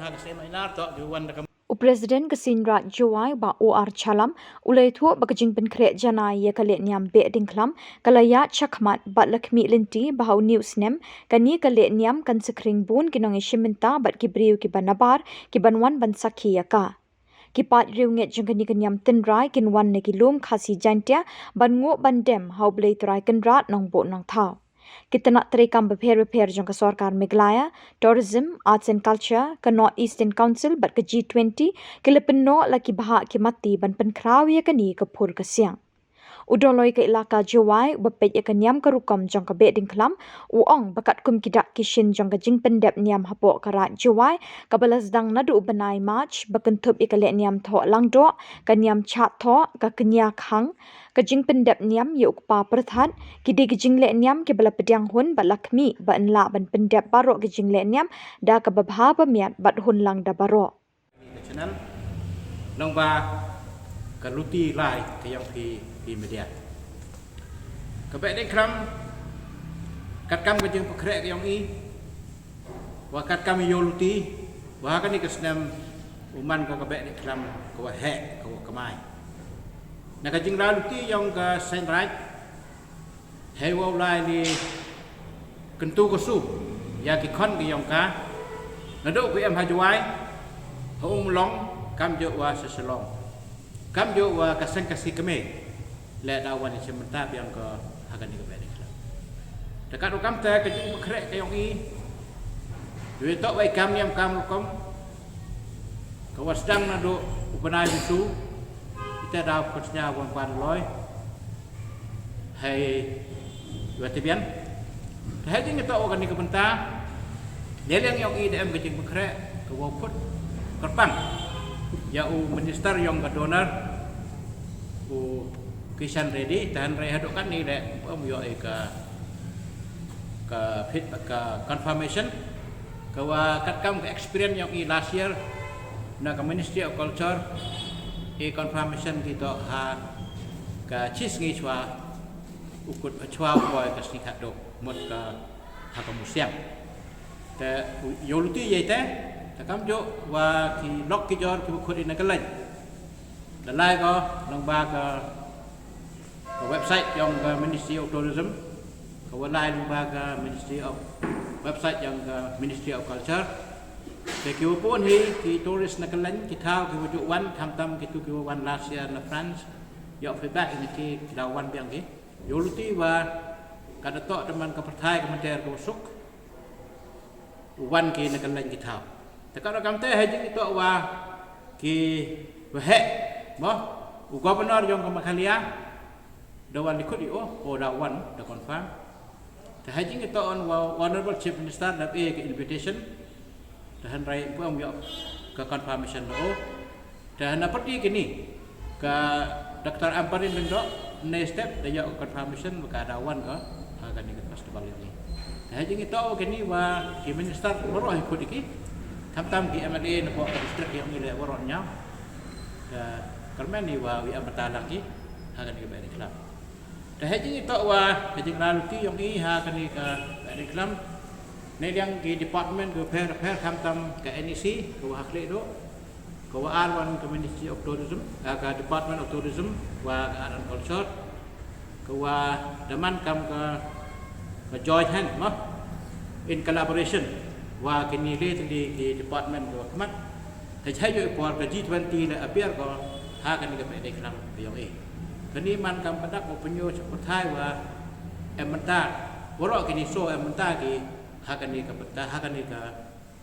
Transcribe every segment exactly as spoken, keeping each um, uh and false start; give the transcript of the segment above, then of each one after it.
Ha ka seminar to ki wan da ka U President ka Seiñ Raij Jowai, Bah O R Challam, u la ïathuh ba ka jingpynkhreh janai ïa ka lehniam Behdieñkhlam ka la ïaid shakhmat bad la khmih lynti ba ha une u snem kane ka lehniam kan sa khring bun ki nongïashim bynta bad ki briew kiba nabar ki ban wan ban sakhi ïa ka. Ki paid riewngeit jong kane ka niam tynrai kin wan na ki lum Khasi Jaiñtia ban nguh ban dem ha U Blei Trai Kynrad Nongbuh Nongthaw. Ki tnat treikam bapher bapher jong ka sorkar Meghalaya, Tourism, Arts and Culture, ka North Eastern Council bad ka G twenty ki la pynnoh la ki bhah ki matti ban pynkhraw ïa kane ka phur ka siang. U Dolloi ka Elaka Jowai uba peit ïa ka niam ka rukom jong ka Behdieñkhlam u ong ba katkum ki dak ki shin jong ka jingpyndep niam hapoh ka Raij Jowai kaba la sdang naduh u bnai March ba kynthup ïa ka lehniam Thoh Langdoh, ka niam Chad Thoh, ka Kñia Khang, ka jingpyndep niam ïa u kpa pyrthat, ki dei ki jingleh niam kiba la pdiang hun bad la khmih ba yn lah ban pyndep baroh ki jingleh niam da kaba bha ba miat bad hun lang da baroh. Ka channel, long ba ka luti lai ka ïong phi, phi media. Ka Behdieñkhlam katkam ka jingpynkhreh ka ïong i, wa katkam i ïoh luti wa ha kane ka snem u man ka ka Behdieñkhlam ka wa heh ka wa kamai. Na ka jingla luti ïong ka Seiñ Raij, hei wa u lai li kyntu ka su ïa ki khon ki ïong ka, naduh ku em ha Jowai, ha Ummulong, kam ju wa sa Shillong, kam ju wa ka seng ka si kmie. Leh da wan i chim mynta biang ka ha kane ka Behdieñkhlam. Te kat u kam te ka jingpynkhreh ka ïong i, dei toh wei kam niam kam rukom ka wa sdang naduh u bnai Jisu. Ite da u konsnya wan kwan loi hei wa te bian. Te hei jingtoh wa kane ka bynta, leh liang ïong i da em ka jingpynkhreh ka wa khut kyrpang ïa u minister ïong ka DoNER, u Kishan Reddy. Te hynrei haduh katne leh um ïoh i ka, ka feedback, ka confirmation. Ka wa katkam ka experience ïong i last year na ka Ministry of Culture, i confirmation ki toh ha ka shi sngi chwa u kut, chwa u poi ka sngi khatduh mut ka ha ka musiang. Te u ïoh luti ïa i te, te kam ju wa ki lok ki jor ki wa khut i na ka leng. Da lai ko nong ba ka, ka website ïong ka Ministry of Tourism, ka wa lai nong ba ka Ministry of, website ïong ka Ministry of Culture. Te ki wa pun hi ki tourist na ka leng ki thaw ki wa ju wan, khamtam kitu ki wa wan last year na France, ïoh feedback ini ki, ki da wan biang ki. Ïoh luti wa ka da toh da man ka pyrthai ka mynta ka wa suk u wan ki na ka leng ki thaw. Te ka da kam te hei jingtoh wa ki wa heh mo, u governor ïong ka Meghalaya da wan li khut i o, o da wan da confirm. Te hei jingtoh on wa Honorable Chief Minister da e ka invitation. Te hynrei um ïoh ka confirmation da o. Te na pyrdi kini ka Doctor Ampareen Lyngdoh, ne step da ïoh confirmation ba ka da wan ka ha kani ka festival ini. Te hei jingtoh kini wa ki minister baroh hi khut i ki, khamtam ki M L A na ka district ïong i leh baroh ñiaw. Te kyrmen i wa wi am bata lang ki ha kani ka Behdieñkhlam. Te hei jingtoh wa hei jingla luti ïong i ha kani ka Behdieñkhlam, ne liang ki department ka pher pher, khamtam ka N E C ka wa ha Khliehduh, ka wa ar wan ka Ministry of Tourism, ah, ka Department of Tourism wa ka Art and Culture, ka wa da man kam ka, ka joint hand mo, in collaboration wa kini le tylli ki department ka wa khmat. Te hei ïoh i por ka G twenty la apiar ko ha kani ka Behdieñkhlam ka ïong i. Kani man kam padak wa pynïoh cha pyrthai wa em mynta, waroh kini so em mynta ki ha kani ka bynta, ha kani ka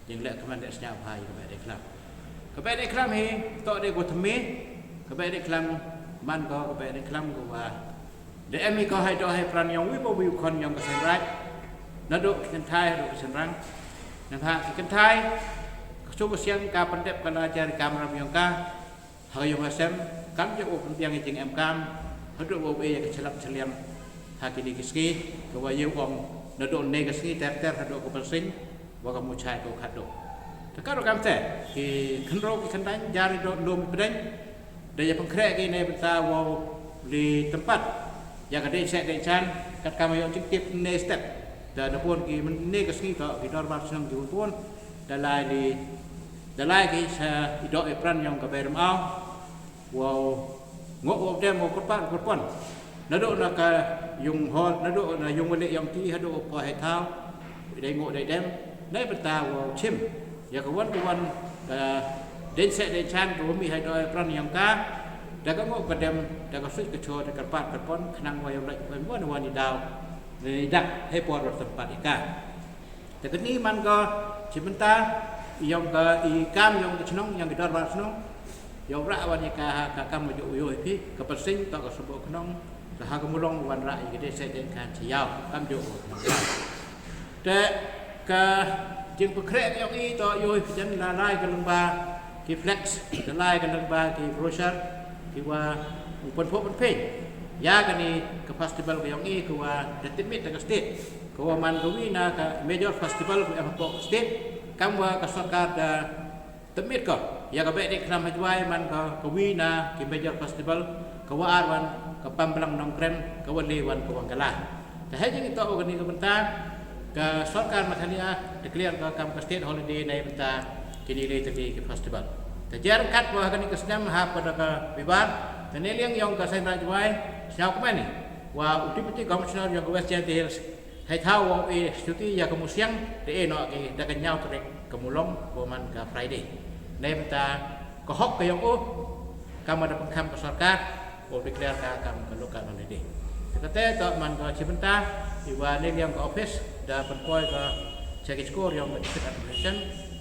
jingleh kmen leh sñiawbha ïa ka Behdieñkhlam. Ka Behdieñkhlam hi toh de ko thymme, ka Behdieñkhlam man ko ka Behdieñkhlam ko wa da em hi ko hei doh hei pran ïong wi pa wi u khon ïong ka Seiñ Raij, naduh ki kynthai haduh ki shynrang. Nangta ki kynthai ka shu ka siang ka pyndep ka la jar i kamram ïong ka ha ka ïong ha sem, kam ju u pynbiang i jingem kam haduh u e ïa ka chlap chliang ha kini ki sngi, ka wa ïa u ong naduh ne ka sngi ter ter haduh ka pynsiñ wa ka muchai ka u khatduh. Te ka ruh kam te ki khynroo ki khyndaiñ jar i doh lum i pdeng da ïa pynkhreh ki ne bynta wow li tympat ïa ka dei seh dei chan, katkam ïa u jingtip ne step. Da na bun ki mynne ka sngi toh ki dorbar shnong ki bun bun da lai li Te lai ki sha i doh i pran yong ka Bei Rymaw. Wow, ngok wow dem wow kyrpad kyrpon. Naduh na ka yung hol, naduh na yung wali yong ki haduh u poi hai thaw. Dei ngok dei dem. Nai bynta wow chim. Ya ka wan ka wan ka den se den chan ka wami hai doh i pran yong ka. Da ka ngok ka dem, da ka suit ka chor, da kyrpad kyrpon, khnang wow yoh lait wan wan i daw. Ni dak hai por ro tempat i ka. Te kani man ka chi bynta yong ka i kam yong ka chnong, yong ka dorbar chnong. Yow rah wan i ka ha ka kam ju u yoh i phi, ka pasing to ka subo knong, ka ha ka mulong wan rah i ka dei se den kan chi yaw, kam ju u knong. Te ka jing pykhreh yong i to yoh i phi jan la lai ka lengba ki flex, la lai ka lengba ki brochure, ki wa u pynpok pynpeng. Ya kani ka festival ka yong i ka wa da tipmit da ka state. Ka wa man ka wi na ka major festival ka em hapoh ka state. Kam wa ka sorkar da tipmit ka. Ya ka Behdeikhlam ha Jwai man ka, ka wi na ki major festival. Ka wa ar wan ka Pamblang Nongkrem, ka wa le wan ka Wangala. Te ha jing i to kani ka bynta ka sorkar Meghalaya declare ka kam ka state holiday na bynta kini le te ki festival. Te jar kat wa kani ka snem ha pada ka bibar. Te ne liang yong ka Seiñ Raij Jwai, sñiaw kmani wa u Deputy Commissioner yong ka West Jaintia Hills, hai thaw wow e stuti ya ka musiang, te e no ki da ka ñiaw tarik ka mulong, ko man ka Friday. Nei bynta ka hok ka yong u, kam da pynkham ka sorkar, wow declare ka kam ka local holiday. Te kate to man ka chi bynta, i wa ne liang ka office, da pynpoi ka cha ki skur yong ka district administration,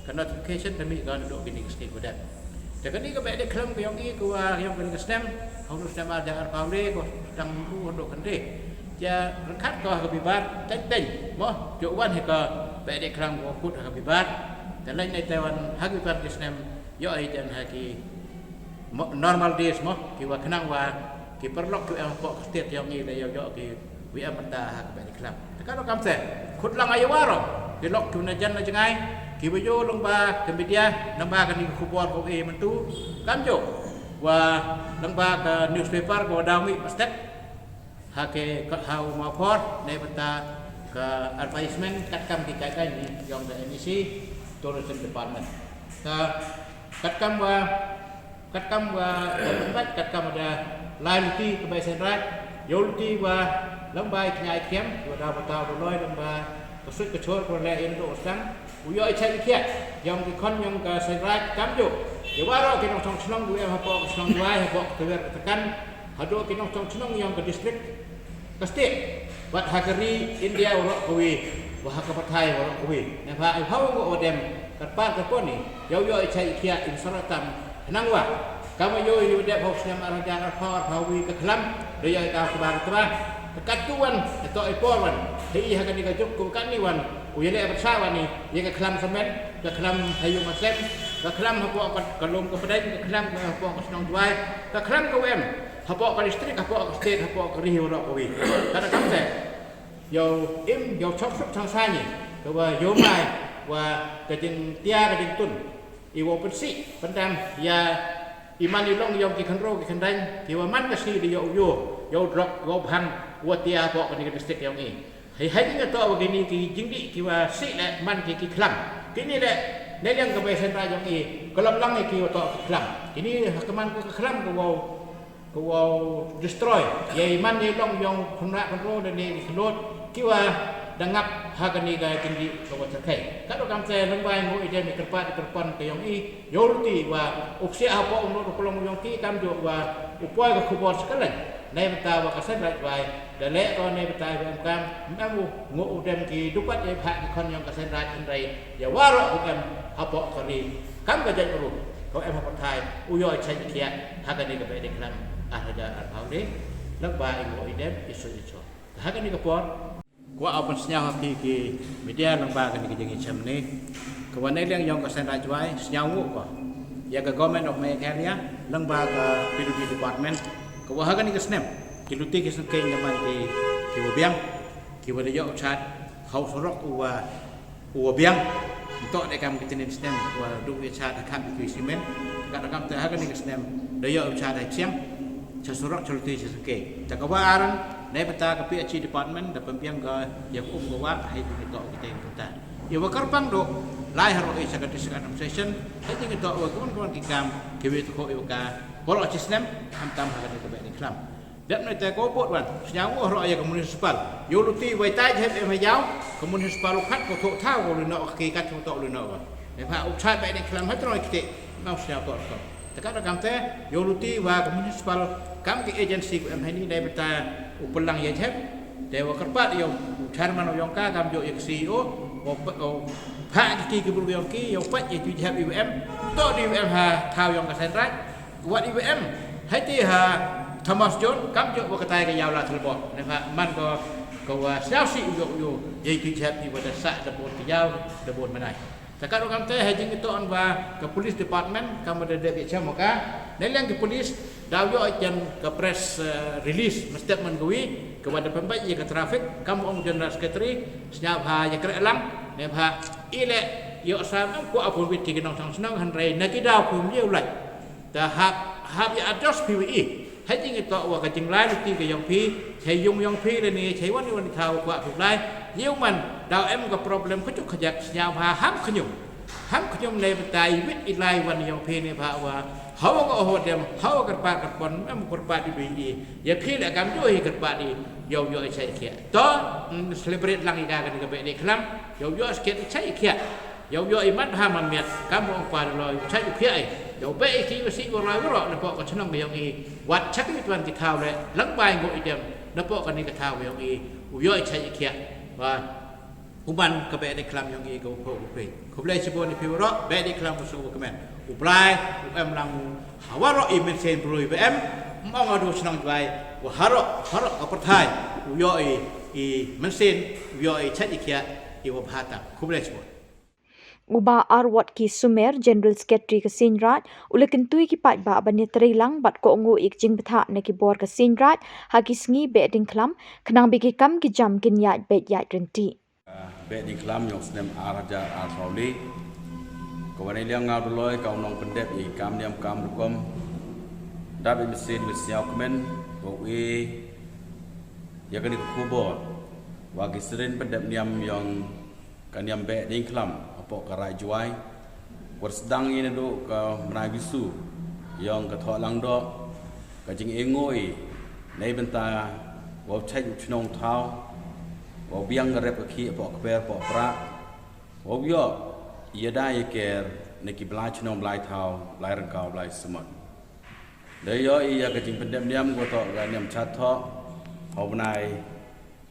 ka notification ka mih ka naduh kini ki state ko dep. Te kani ka Behdeikhlam ka yong i ka wa yong kani ka snem, hong snem ar jar ar pau le ko tang u hong kan de. Ja rengkat ko ha ka bibar, teng teng mo, jo wan hi ka Behdeikhlam ko kut ha ka bibar. Te lain ne te wan ha ka bibar ki snem, yo ai jan ha ki mo, normal days mo, ki wa khnang wa ki paralok ki em hapoh ka state yong i le yo yo ki wi em mynta ha ka Behdeikhlam. Te ka kam se, khut lang ai wa ro, ki lok ki na jan na jngai, ki wa yo lyngba ka media, lyngba kani ka khubor ko e myntu, kam jo, wa lyngba ka newspaper ko daw mi pastet, ha ke ka ha u ma por, ne bynta ka advertisement, kat kam ki kai kai ni, yong ka N E C, Tourism Department. Ka, kat kam wa, Katkam wa, katkam da lai luti ka bai Seiñ Raij, yow luti wa lyngba i kñia i kiam, wa da bata wa loi lyngba ka suit ka chor ko le in do sang, u yoh i chai i kiat, yong ki khon yong ka Seiñ Raij kam jo. Ye wa ro ki nongchong chnong du em hapoh ka chnong Jwai, hapoh ka Tawer ka Takan, haduh ki nongchong chnong yong ka district, ka state, wat ha ka ri India waroh kawi, wa ha ka pyrthai waroh kawi. Neibhah i phaw ngo wa dem, kyrpad kyrpon i, yow yoh i chai i kiat i saratam, hnang wa. Kam wa yoh i wa dep haw snem ar hajar ar phaw ar phaw wi ka khlam, da yoh i ka kaba kaba. Ka kat tu wan, ka toh i por wan. Hei i ha kani ka juk ko kani wan, u yale a basa wan i, ya ka khlam semen, ka khlam hayu masem, ka khlam hapoh ka, ka lum ka pedeng, ka khlam hapoh ka chnong Jwai, ka khlam ka wem. Hapoh ka district, hapoh ka state, hapoh ka ri waroh kawi. Kata kam te. Yow im, yow chok suk chang sa ni. Ka wa yow mai, wa ka jingtia ka jingtun. I wa pynsih, pyndam, ya, i man i long yong ki khynroo ki khyndain, ki wa man ka sngi da yow yow, yow drok, yow bhang, wa tia hapoh kani ka district yong i. Hei hei nga toh wa kini ki jingdih ki wa sih le man ki ki khlam. Kini le, ne liang ka bai Seiñ Raij yong i, ka lam lang i ki wa toh ki khlam. Kini ha ka man ka khlam ka wow, ka wow destroy. Ye i man ye long yong khynra khynroo da ne ki khlot. Ki wa da ngap ha kani ka jingdih ka wa tyrkhei. Ka do kam te lyngba i mo i dem i kyrpad i kyrpan ka yong i. Yow luti wa u psiah hapoh u nod u klong yong ki kam jo wa u poi ka khubor sa ka leng. Nei bynta wa ka Seiñ Raij Jwai da leh ko nei bynta wa em kam, em em u ngo u dem ki dupat ya bha ki khon yong ka Seiñ Raij hynrei ya waroh u em hapoh ka ri. Kam ka jait ru ko em hapoh thai u yoh i chai i kiat ha kani ka Behdeikhlam ar hajar ar phaw le. Lyngba i ngo i dem i sui i chor. Ha kani ka por. Kwah u pynsñiaw ha phi ki media lyngba kani ka jingïashem ne. Ka wa ne liang yong ka Seiñ Raij Jwai, sñiaw nguh ko. Ya ka Government of Meghalaya, lyngba ka P W D Department. Ka wa ha kani ka snem, ki luti ki sengkeng da man ki, ki wa biang, ki wa da yoh u chad, ha u surok u wa, u wa biang. Ntok de kam ki tinin snem, wa du ya chad ha kam ki simen. Ka da kam te ha kani ka snem, da yoh u chad ha chiang. Cha surok cha luti cha sengkeng. Ta ka wa aran, ne bynta ka P H E Department, da pynbiang ka ya ka um ka wa, hai du ntok ki teng bynta. Ye wa kyrpang do, Lai haroh i sa ka district administration, ha jingïatoh wa ka wan ka wan ki kam, ki wi tu ko i wa ka, ko lo chi snem, am tam ha ka ni ka beh ni klam. Dep ni te ko bot wan, sñiaw ngo haroh ya ka municipal. Yo luti wai tai jep em ha yaw, ka municipal u khat ko thok thaw ko lu no ki kat ko thok lu no wa. Ni pha u chai beh ni klam ha tro ki te, mau sñiaw to ko. Te ka da kam te, yo luti wa ka municipal, kam ki agency ko em ha ni dai beta u pelang ya jep. Te wa kyrpad yo, u chairman u yong ka, kam jo ya ka C E O, o, o, pha ki ki ki bru yong ki, yo pha ya ju jep I W M, to di I W M ha, thaw yong ka sen rai, wat I W M, hai ti ha, Thomas John, kam jo wa ka tai ka yaw la thelbo, ne pha, man ko, ko wa sñiaw si u yo, yo, ya ju jep I wa da sa, da bon ka yaw, da bon manai. Te ka ruh kam te ha jingïatoh wa ka police department, kam da dep ya cham ka. Ne liang ki police, daw ïoh jan ka press, eh, release, ma statement ka wi, ka wa da pynbeit ya ka traffic, kam ong general secretary, sñiaw ha ya kre lang, ne pha, i le, ïoh sam, ko apun wit ki nongchong chnong, hynrei, na ki daw kum ye u lai. Ta hap, hap ya adjust phi wi i. Hai jingïatoh wa ka jinglai luti ka yong phi, chai yung yong phi le ni, chai wan wan thaw kwa phi lai. Yow man, daw em ka problem ka juk ka jak sñiaw ha ham khñum. Ham khñum ne beta i wit i lai wan yong phi ne pha wa. Hawa ko hawa dem, hawa kyrpad kyrpon, em kyrpad i bi i. Ya phi le kam jo hi kyrpad i, yow yo i chai kia. To, mm, celebrate lang i ka ka ni ka beh ni klam, yow yo sket i chai kia. Yow yo i mat ha man miat, kam ong pa lo, chai u kia i. Yow beh i ki u si u roi u ro, na po ka chnong yong i. Wat chak i tuan ki thaw le, lang bai ngo i dem, na po ka ni ka thaw yong i. U yo i chai i kia. Wa, u man ka beh ni klam yong i ka u po u pe. Khublei chibon i phi u ro, beh ni klam u su u kmen. U blai, u em lang u. Hawa ro i men sen brui be em, mong adu chnong jwai, u haro, haro ka perthai. U yo i, i men sen, u yo i chai i kia, i wa bhata. Khublei chibon. U Bah Arwot K Sumer, General Secretary ka Seiñ Raij, u la kynthup ki paidbah ban ïatrei lang bad kohnguh ïa ka jingbthah na ki bor ka Seiñ Raij, ha ki sngi beh ding khlam, khnang ba ki kam ki jam kin ïaid beit ïaid ryntih. Beh ding khlam yong snem ar hajar ar phaw le. Ka wan ïa liang nga Bloi ka u nongpyndep ïa ki kam niam kam rukom. Dap ïa mynsiem mynsiem kmen, ba u ïa kane ka khubor. Wa ki seren pyndep niam yong ka niam beh ding khlam, hapoh ka Raij Jwai. Wat sdang ïa naduh ka bnai bisu, yong ka Thoh Langdoh, ka jingïohi, nei bynta, wow chait u chnong thaw, wow biang ka rep ka khih hapoh ka per hapoh ka prah, wow ïoh, ïada ïa ker, na ki blai chnong blai thaw, blai ryngkaw blai samot. Da ïoh ïa ka jingpyndep niam ka wa thoh ka niam chat thoh, ha u bnai,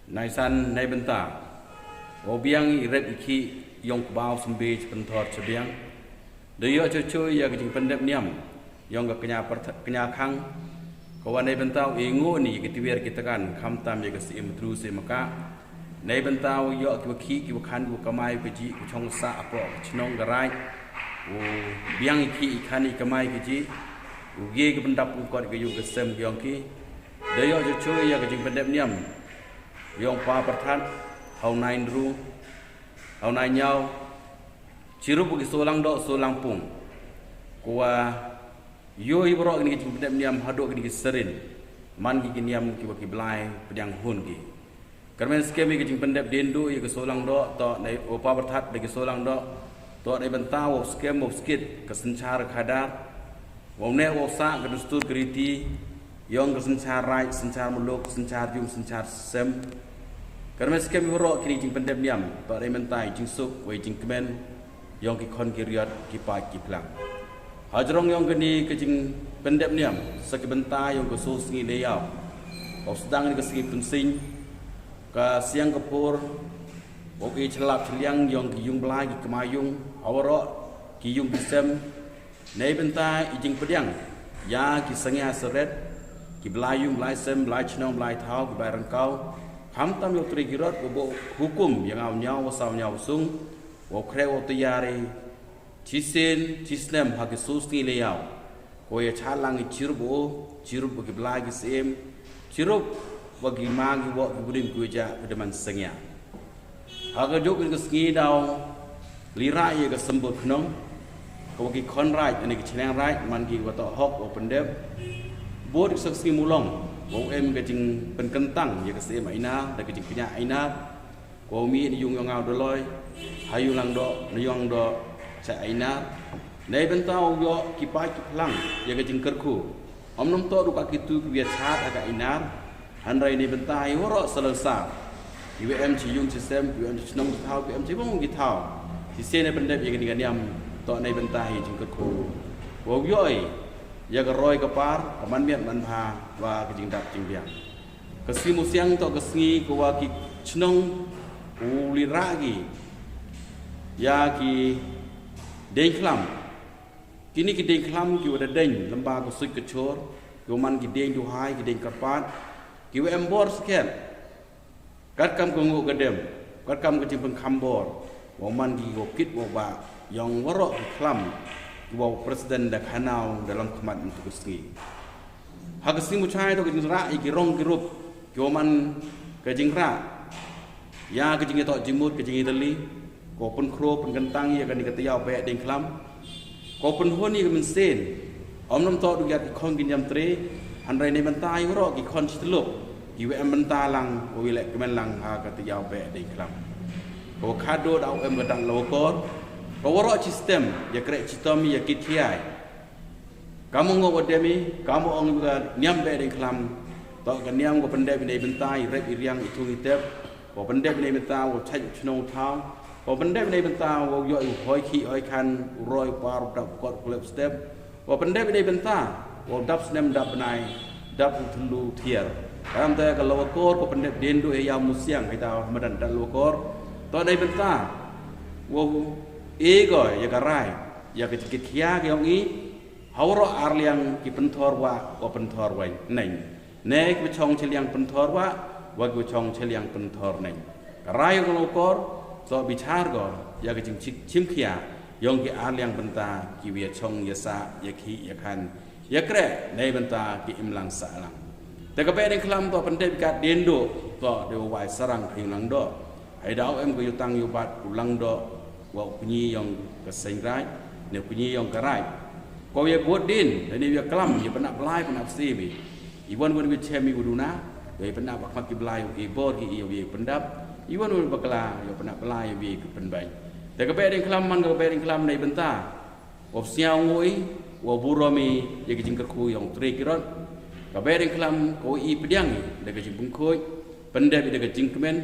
Naisan nei bynta. Wow biang i rep i khih yong kbaw symbe cha pynthor cha biang. Da ïoh chuh chuh ïa ka jingpyndep niam yong ka kñia pyrtha-, kñia khang. Ka wa nei bynta u i ngu ni ki twiar ki tkan khamtam ïa ka syiem tru syiem ka. Nei bynta u ïoh ki wa khih ki wa khan ki wa kamai ka jih ka chong sah hapoh ka chnong ka raij. U biang i khih i khan i kamai ka jih. U ye ka pyndap u kot ka ïu ka sem yong ki. Da ïoh chuh chuh ïa ka jingpyndep niam. Yong pa pyrthat, ha u nai ndru, ha u nai ñiaw, chirup ki solang doh solang pung. Ku wa ïoh i baroh kini ki jingpyndep niam haduh kini ki seren, man ki ki niam ki wa ki blai pdiang hun ki. Kyrmen skhem ïa ki jingpyndep diendu ïa ki solang doh, toh nei u pa pyrthat da ki solang doh, toh nei bynta wow skhem wow skit ka synchar khadar, Wow neh wow sah ka dustur ka riti, yong ka synchar raij, synchar muluk, synchar jum, synchar sem. Kyrmen skhem ïa waroh kini jingpyndep niam, toh dei mynta i jingsuk, wei jingkmen, yong ki khon ki riot, ki paid ki phlang. Hajrong yong kini ka jingpyndep niam, sa ki bynta yong ka soo sngi leh ïaw. Wow sdang ïa ka sngi Pynsiñ, ka siang ka por, wow ki chlap chliang yong ki yung blai ki kmai yung, ha waroh, ki yung ki sem, Nei bynta i jingpdiang ïa ki sngewsarong, ki blai yung, blai sem, blai chnong, blai thaw, ki blai ryngkaw. Khamtam ïa u trai ki rot, u buh hukum ïa nga u ñiaw, u saw ñiaw u sung, u khreh u tayari, chisien, chisnem ha ki soo sngi leh ïaw. Ko ïa chalang i chirup u, chirup ki blai ki sem, chirup wa ki ma ki woh ki burim ki wija, u dei man sngewsarong. Ha ka juk ka sngi daw lira ïa ka symboh khnong, ka wa ki khon raij, ne ki chnong raij, man ki wa toh hok, wa pyndep. Bad ka sngi mulong, wa em ka jingpynkyntang ïa ka syiem Ainar, da ka jingkñia Ainar. Ko mi ni yung yong au doloi, ha yung lang do, ni yung do, sa ainar. Nei benta u yo ki pa ki plang, ya ka jingkerku. Om nom to du ka kitu ki biya chat ha ka inar. Hanrai nei benta hi waro salon sa. Ki we em chi yung chi sem, ki we em chi nong ki thau, ki we em chi bong ki thau. Si se nei bendep ya ka ni ka niam, to nei benta hi jingkerku. Wow yo ai, ya ka roi ka par, ka man miat man bha, wa ka jingdap jingbiang. Ka sngi musiang to ka sngi ko wa ki chnong u li ra ki ya ki deng khlam. Kini ki deng khlam ki wa da deng lamba ko suit ka chor, ki wa man ki deng duhai, ki deng karpat, ki wa em bor sket. Kat kam ka ngu ka dem, kat kam ka jingpengkham bor, wa man ki wa kit wa ba, yong waro ki khlam, ki wa president da khanau dalam khmat untuk ka sngi. Ha ka sngi muchai to ka jingrah ya ki rong ki rup, ki wa man ka jingrah ya ka jingyatok jingmut ka jingitali, ko pynkhro pynkentang ya ka ni ka tayau beh deng khlam, ko pynhun ya ka mynsiem, om nam to du ya ki khong ki niam tre, hanrai nei benta ya waro ki khon chi tluk, ki wa em benta lang, wa wi lek kmen lang ha ka tayau beh deng khlam. Ko khado da u em ka dang lo kor, ko waro chi stem, ya krek chi tom ya kit khiai. Kamu ngo wa demi, kamu ong ka niam beh deng khlam. To ka niam ko pendep nei benta i rep i riang i thung i tep. Ko pendep nei benta ko chaj chnong thau. Ko pendep nei benta ko yo i hoi khi hoi khan, u roi par dap kot klep step. Ko pendep nei benta ko dap snem dap benai, dap u thulu thier. Karam te ka lo kor ko pendep den du e ya musiang hai ta madan dal lo kor. To nei benta ko e go ya ka rai, ya ka jikit khia ka yong i. Hawro arliang ki pynthor wa, wa pynthor wa neng. Ne ki chong chiliang pynthor wa, wa ki chong chiliang pynthor neng. Ka rai ko lo kor, so bichar ko, ya ka jing chik chim khia, yong ki arliang benta, ki wi ya chong ya sa, ya khi ya khan, ya kre, nei benta ki imlang sa lang. Te ka beh deng khlam to pendep ka den do, to de wai sarang khing lang do. Hai dau em ko yutang yubat u lang do, wa u kunyi yong ka seng rai, ne kunyi yong ka rai. Ko ya bot din, ne ya klam, ya pynap blai, pynap simi. Iwan wan wi chem i uduna, ya pynap bak mak ki blai, i bor ki i ya pendap. Iwan wan bakla, ya pynap blai, ya ki penbai. Te ka beh deng khlam man ka beh deng khlam nei benta. Wa siaw ngui, wa burom i, ya ki jingkerku yong tre kirot. Ka beh deng khlam, ko i pediang i, da ka jingpengkhuid. Pendep i da ka jingkmen,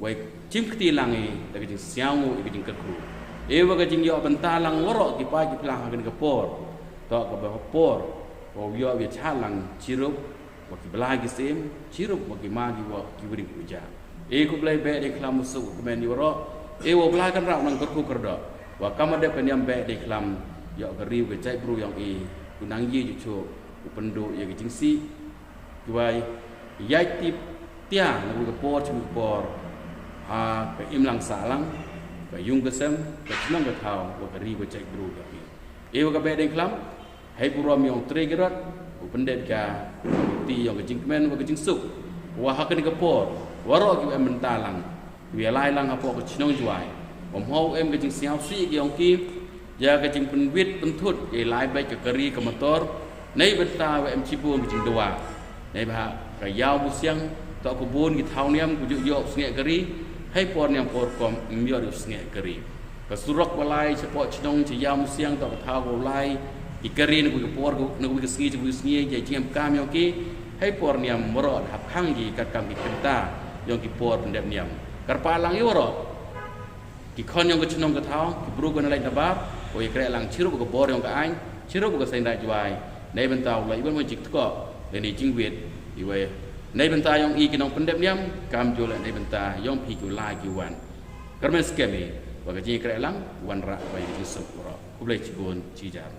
wai chim kti lang i da ka jingsiaw ngu i ka jingkerku. E wa ka jingyoh benta lang waro ki pai ki plang ha ka por. To ka ba por, wa yoh wi cha lang chirup, wa ki blai ki sim, chirup wa ki ma ki wa ki wring uja. E ku blai beh deng khlam musu kmen i waro, e wa blai kan rau nang kerku kerdo. Wa kama dep ka niam beh deng khlam, yoh ka riu ka jai bru yong i, ku nang yi ju chu, ku pendu ya ka jingsi, Kiwai, yai tip tia na ka por chim ka por. Ha ka imlang salang, ka yung ka sem, ka chnong ka thaw, wa ka ri wa chek bru ka ri. E wa ka beh deng khlam, hai burom yong tre garot, u pendep ka, ti yong ka jingkmen, wa ka jingsuk. Wa ha ka ni ka por, waro ki wa em benta lang. Wi lai lang hapoh ka chnong Jwai. Wa mho em ka jingsiaw si ki yong ki, ya ka jingpynwit pynthut, ya lai bek ka kari ka motor, nei benta wa em chibun ka jingdawa. Nei ba ka yaw musiang, to ka bun ki thaw niam, ku juk yoh snge kari, hai por niam por kom, em yoh snge kari. Ka surok wa lai, chapoh chnong, cha yaw musiang, to ka thaw wa lai, ki kari na ku ka por, na ku ka sngi, cha ku sngi, ya jingem kam yong ki, hai por niam, morot, hap khang ki, kat kam ki kenta, yong ki por, pendep niam. Kyrpad lang i waro. Ki khon yong ka chnong ka thaw, ki bru ka na leit na bar, o i kre lang chirup ka bor yong ka ain, chirup ka seng da Jwai, nei benta u la i ban mo jik tko, le ni jingwit, i wei, nei benta yong i ki nong pendep niam, kam jo le nei benta yong phi ki u lai ki wan. Kyrmen skemi, wa ka jing kre lang, wan ra, wa i jing suk ro. Kublai chibun, chijar.